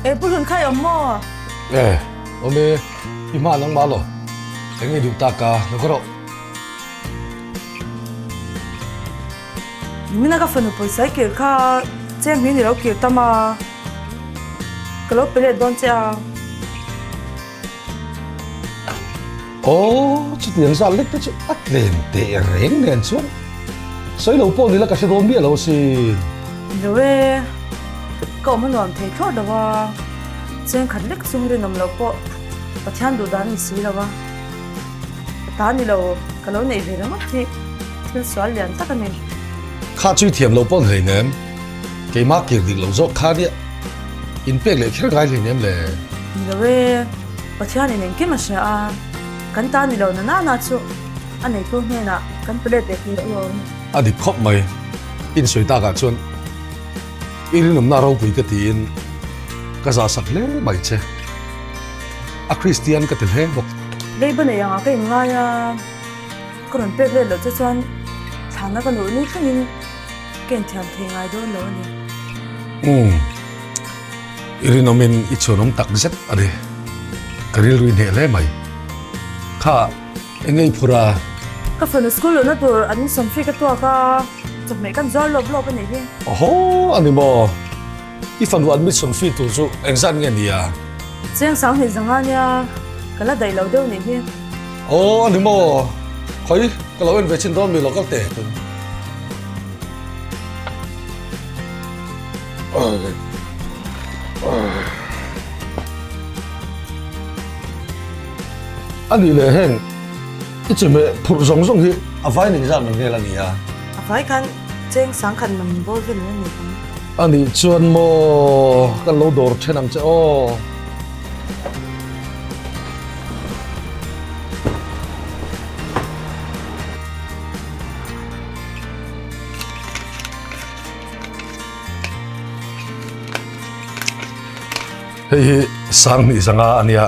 E Pu Hlun kha i awm maw? E, awm e, i hma nangmah lo. Eng nge duh tak a, lo ka rawh. Nimina ka fanu pawisa i kir kha cheng hnih ni lo kir tam a, ka lo pe let dawn che a. Aw, chutiang zat lek te chu a tlem teh reng nen chuan sawi lo pawh ni la ka hre dawn miah lo asin. Lo e, ka awm a nuam thei thlawt lo a, cheng khat lek chung rinawm loh pawh Pathian duh dan a ni si lo a, ka ta ni lo, ka lo neih ve ringawt hi thil sual lian tak a ni. Kha chu i thiam lo pawh ni hleinem, keimah kir dik lo zawk kha nia inpek leh kher ngai hleinem le. Ni lo e. Pathianin engkim a hria a, kan ta ni lo na nana chu a neitu hnenah kan pe let leh thei lo alawm. A dik khawp mai. Insawi takah chuan i rinawmna ropui ka tiin ka zahsak hle mai che. A Kristian ka ti hle bawk. Leiba nei angah ka inngai a, ka rawn pek let loh che chuan thlana ka luh ni thlengin ka inthiam thei ngai dawn lo a ni. Umm. I rinawmin i chhuanawm tak zet a ni. Ka rilru i hneh hle mai. Kha, eng nge i phur a? Ka fanu school luhna tur an sawmfik a tuak a, chawhmeh kan zuar lawp lawp a nih hi. Aw, a ni maw? I fanu admission fee tur chu engzat nge ni a? Chiang sang hnih zanga nia, ka la daih lo deuh nih hi. Aw, a ni maw? Khawi, ka lo en ve chin dawn mi lo kal teh. A nih leh heng i chimeh phurh zawng zawng hi a vai ning zat man vel a ni a. A vai khan cheng sang khat man bawr vel a ni ang. A nih chuan maw kan lo dawr then ang che aw. Hei hi Sanghnih zanga a nia,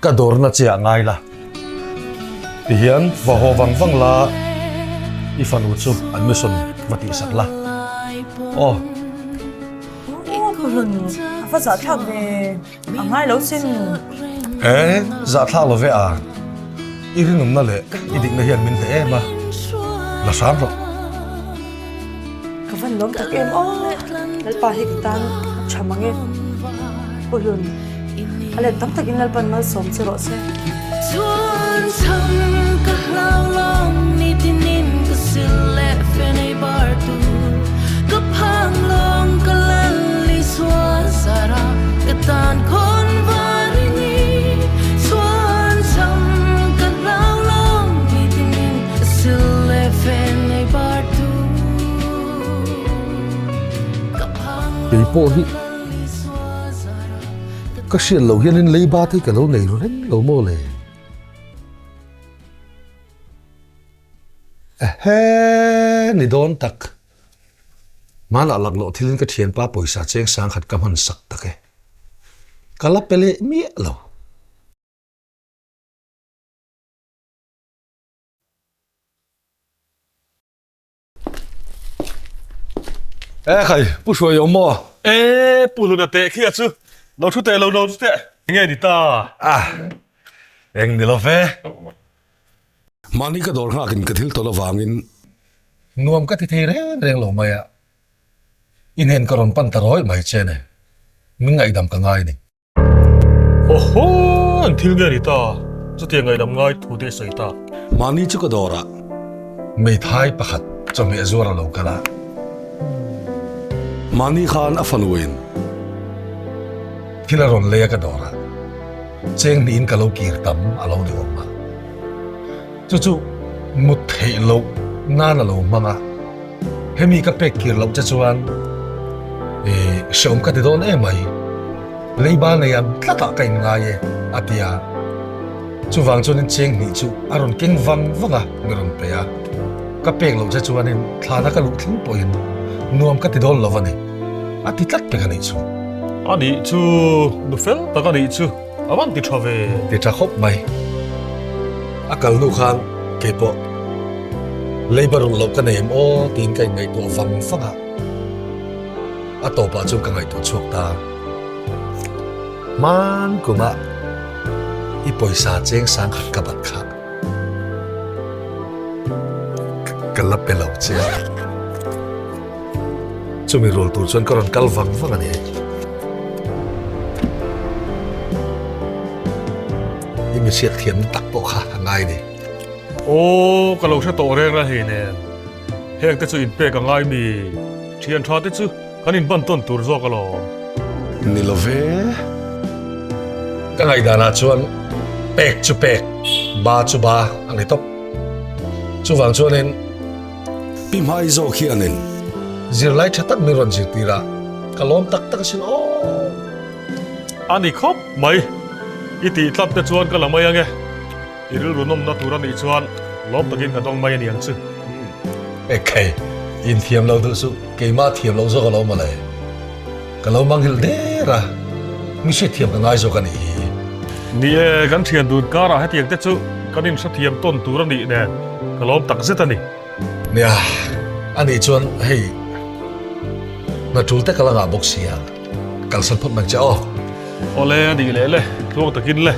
ka dawrna chiah ngai la. Tihian va haw vang vang la, i fanu chu admission va tihsak la. Aw. Aw ka hlun, a va zahthlak ve, a ngai lo sin. E, zahthlak lo ve a, i rinawmna leh i dikna hian min hneh em a, la hram rawh. Ka van lawm tak em aw, Lalpa hi ka tan a tha mang e, Pu Hlun, a let tam takin Lalpan malsawm che rawh se. Kei pawh hi ka hriat loh hianin leiba te hi ka lo nei ru reng lo maw le? Ehe ni dawn tak. Hmanah laklawh thilin ka thianpa pawisa cheng sangkhat ka hman sak tak e. Ka la pe leh miah lo. E khai, Pu Hruai awm maw? E, Pu Hluna teh khi a chu. Lo thu teh lo, lo thu teh. Enge ni ta? Ah, eng ni lo ve. Mahni ka dawr nghakin ka thil tawlh avangin nuam ka ti thei reng reng lo mai a. I hnen ka rawn pan ta rawih mai che ne. Min ngaihdam ka ngai ni. Awhaw, eng thil nge ni ta? Chutiang ngaihdam ngai thu te i sawi ta. Mahni chu ka dawrah meithai pakhat chawhmeh zuar a lo kal a. Mahni khan a fanuin thil a rawn lei a ka dawrah cheng hnihin ka lo kir tam a lo ni awm a. Chu chu mut theih loh nan a lo hmang a. Hemi ka pek kir loh che chuan i hreawm ka ti dawn em mai, leiba nei ang tlatah ka inngai e, a ti a. Chuvang chuanin cheng hnih chu a rawn keng vang vang a, mi rawn pe a. Ka pek loh che chuanin thlana ka luh thleng pawhin nuam ka ti dawn lo a ni, a ti tlat pek a nih chu. A nih chu, nu fel tak a nih chu, a van ti tha ve. Ti tha khawp mai. A kal hnu khan kei pawh leiba rulh loh ka nei em aw tiin ka inngaihtuah vang vang a, a tawpah chuan ka ngaihtuah chhuak ta. Hman kuma i pawisa cheng sang khat ka bat kha ka la pe lo che a. Chumi rul tur chuan ka rawn kal vang vang a ni. I mi hriat thiamna tak pawh kha a ngai ni. Aw, ka lo hre tawh reng a hei nen. Heng te chu inpek a ngai mi? Thian tha te chu kan inban tawn tur zawk alawm. Ni lo ve. Ka ngaihdanah chuan pek chu pek, ba chu ba a ni tawp. Chuvang chuanin Pi Hmai zawk hianin zirlai tha tak min rawn zirtir a, ka lawm tak tak asin aw. A ni khawp mai. I tih tlat te chuan ka la mai ange. I rilru nawmna tur a nih chuan lawm takin ka dawng mai a ni ang chu. Ekhei, inthiam lo duh suh, keimah thiam loh zawk a lo mawle. Ka lo manghilh der a, mi hriatthiam ka ngai zawk a nih hi. Ni e, kan thian dun karah hetiang te chu kan inhrethiam tawn tur a nih nen ka lawm tak zet a ni. Nia, a nih chuan hei hna tul te ka la ngah bawk si a, kalsan phawt mai che aw. Awle, a nih leh le, tluang takin le.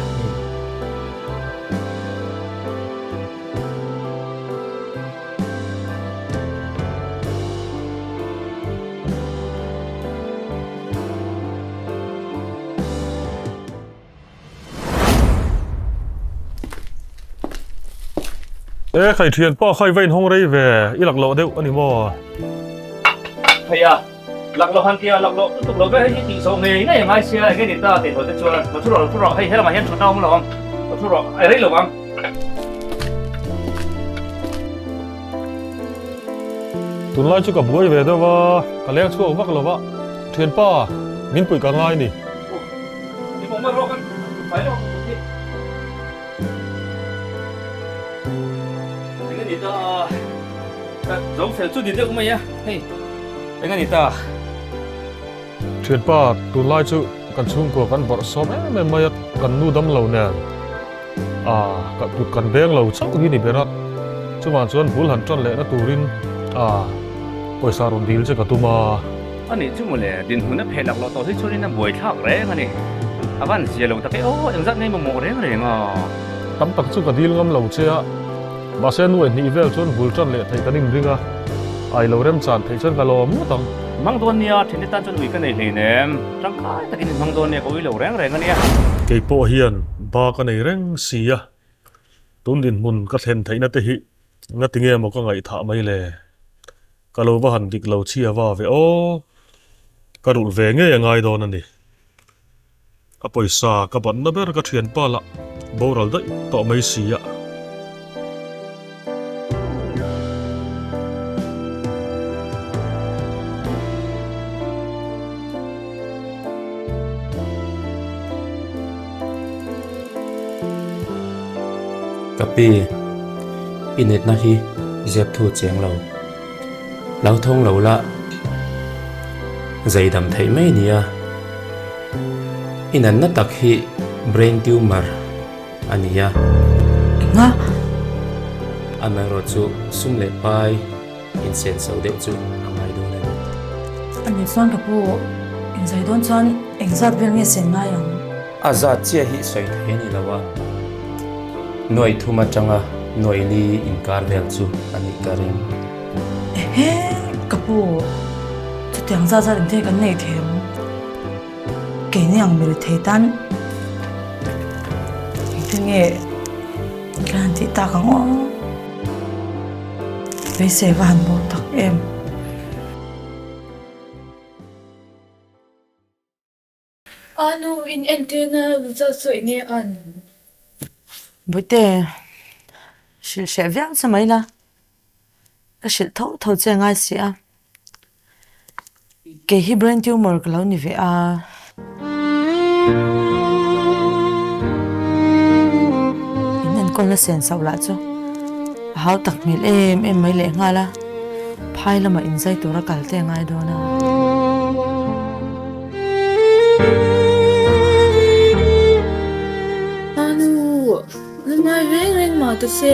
E khai thian pa khai va in hawng rei ve i lak loh deuh a ni maw? Thei a, lak loh han tia lak loh lutuk lo ve hei hi tih zawh ngei ngei a ngai sia enge ni ta tih loh te chuan lo thu rawh lo thu rawh hei helamah hian thutna a awm lo ang lo thu rawh a rei lo ang. Tunlai chu ka buai ve deuh a, ka leng chhuak vak lo va, thianpa min puih ka ngai ni. Thianpa, tunlai chu kan chhungkua kan bawrh sawm em em mai a, kan nu dam lo nen a ka kut kan beng lo chauh hi ni ber a, chuvang chuan bul han tan lehna turin a pawisa rawn dil che ka tum a. A nih chu mawle, dinhmun a pheh lak loh tawh hi chuanin a buaithlak reng a ni. A van zia lo tak e aw, engzat nge mamawh reng reng a. Tam tak chu ka dil ngam lo che a, mahse nuai hnih vel chuan bul tan leh theih kan inring a, ai lo remchan theih chuan ka lawm ngawt ang. Hmang dawn nia, thinte tan chuan ui ka nei hleinem, tangkai takin in hmang dawn nia, ka ui lo reng reng a nia. Kei pawh hian ba ka nei reng si a, tun dinhmun ka thlen theihna te hi ngatinge maw ka ngaihthah mai le. Ka lo va han dik lo chhia va ve aw, ka rulh ve ngei a ngai dawn a ni. Ka pawisa ka batna ber ka thianpa lah boral daih tawh mai si a. Ka pi, i netna hi zep thu cheng lo. Hlauthawng lo la, zaidam theih mai nia. I natna tak hi brain tumor a ni a. Enga? Amaherawh chu sum leh pai insenso deuh chu a ngai dawn a ni. A nih chuan ka pu, inzai dawn chuan engzat vel nge sen ngai ang? A zat chiah hi sawi thei a ni lo a, nuai thum atanga nuai li inkar vel chu a nih ka ring. Ehe, ka pu, chutiang zat zat engthei kan nei thei ang. Keini ang mi rethei tan engtin nge kan han tih tak ang aw? Beisei va han bo tak em. A nu in entirna result chu eng nge an? Bawihte, hrilh hreh viau che mai la, ka hrilh tho tho che ngai si a. Kei hi brain tumor ka lo ni ve a. In enkawlna sen sauh lah chu a hau tak hmel em em mai lehnghal a. Phai lamah inzai tura kal te a ngai dawn a. Anu, na ngai reng reng mah ta che,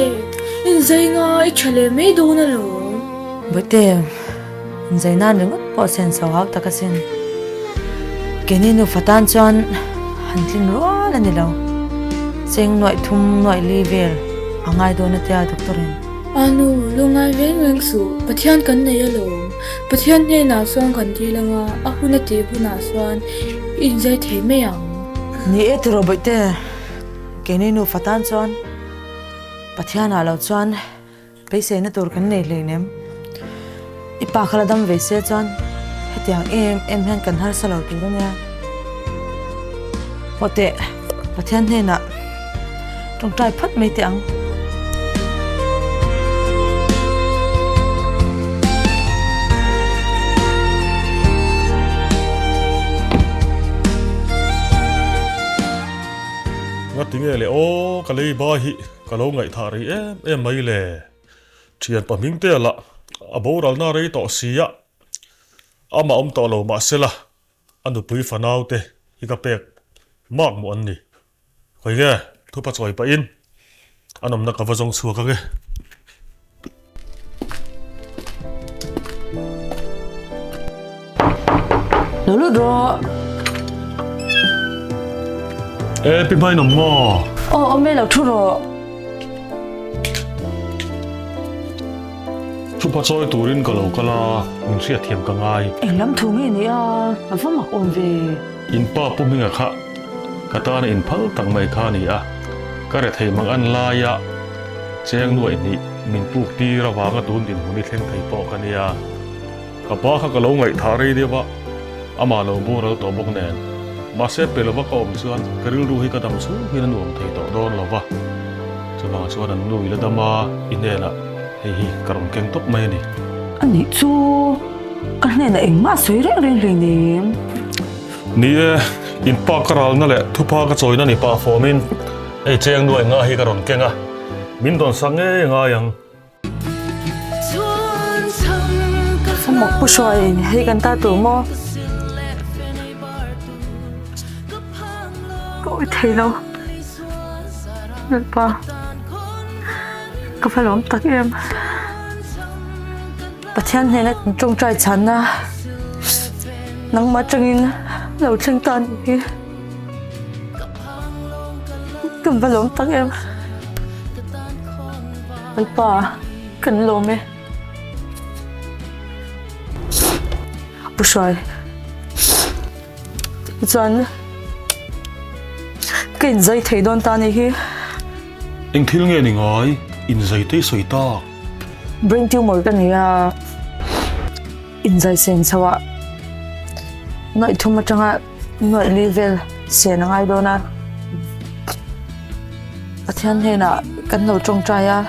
inzai nga i tha leh mai dawn alawm. Bawihte, inzai nan ringawt pawh sen chho hau tak asin. Keini nufa tan chuan. han tlin rual a ni lo. Cheng nuaih thum nuaih li vel a ngai dawn a tia doctor in. A nu, lungngai reng reng suh, Pathian kan nei alawm. Pathian hnenah chuan kan dil anga, a hun a tih hunah chuan i inzai thei mai ang. Ni e tiraw bawihte, keini nufa tan chuan Pathianah lo chuan Beiseina tur kan nei hleinem. I pa kha la dam ve se chuan hetiang em em hian kan harsa lo tur a nia. Haw teh, Pathian hnenah tawngtai phawt mai teh ang. Ngatinge le aw ka lei ba hi. Ka lo ngaihthah rei em em mai le. Thianpa Hmingtea lah a boralna rei tawh si a, amah awm tawh lo mahsela a nupui fanaute hi ka pek mak maw an ni. Khawi nge thupa chawi pahin a nawmna ka va zawng chhuak ang e. Lo lut rawh. E pi hmai nawm maw? Aw awm e lo thu rawh. Thupa chawi turin ka lo kal a, min hriatthiam ka ngai. Eng lam thu nge ni a, a va mak awm ve. In pa pu hminga kha ka tana inphal tak mai kha a ni a, ka rethei mang an lai a. Cheng nuaih hnih min puk tir avanga tun dinhmun i thleng thei pawh ka nia. Ka pa kha ka lo ngaihthah rei deuh a, amah lo boral tawh bawk nen. Mahse pe lova ka awm chuan ka rilru hi ka dam chhung hian a nuam thei tawh dawn lo va. Chuvang chuan an nu i la dam a, i hnenah hei hi ka rawn keng tawp mai a ni. A nih chu, ka hnenah engmah a sawi reng reng hleinem. Ni e, in pa ka ralna leh thupha ka chawina ni pah fawmin hei cheng nuai nga hi ka rawn keng a, min rawn sak ngei ngai ang. Mak pu hruai hei kan ta tur maw? Ka awih thei lo Lalpa ka va lawm tak em. Pathian hnena kan tawngtai chhanna nangmah atangin lo thleng ta anih hi. Kan va lawm tak em. Lalpa kan lawm e. Pu Hruai chuan ka inzai thei dawn ta anih hi. Eng thil nge ni ngai inzai te i sawi tak? Brain tumor ka nei a, inzai sen chho ah nuaih thum atanga nuaih li vel sen a ngai dawn a, Pathian hnenah kan lo tawngtai a,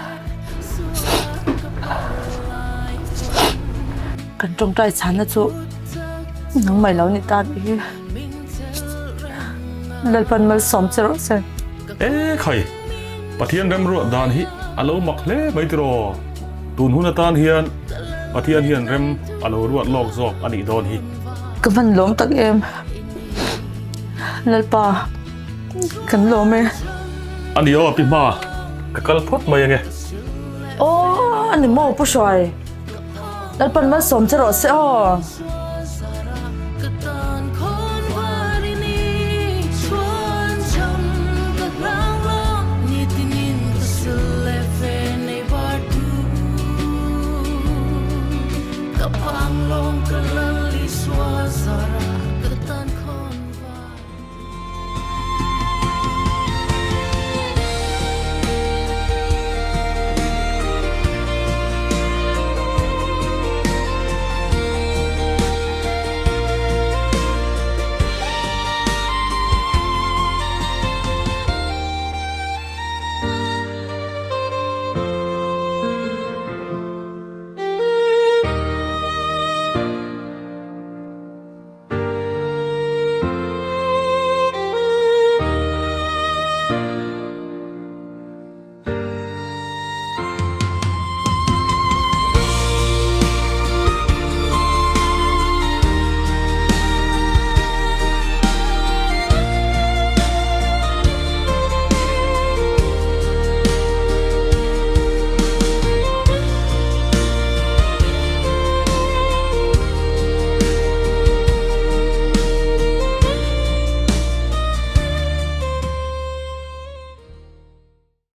kan tawngtai chhanna chu nangmah ilo ni ta tih hi Lalpan malsawm che rawh se. E khai! Pathian remruat dan hi a lo mak hle mai tiraw? Tun hun atan hian Pathian hian rem a lo ruat lawk zawk a nih dawn hi. Ka hman lawm tak em? Lalpa, kan lawm e. A ni aw, Pi Hma, ka kal phawt mai ange. Aw, a ni maw Pu Hruai? Lalpan malsawm che rawh se aw.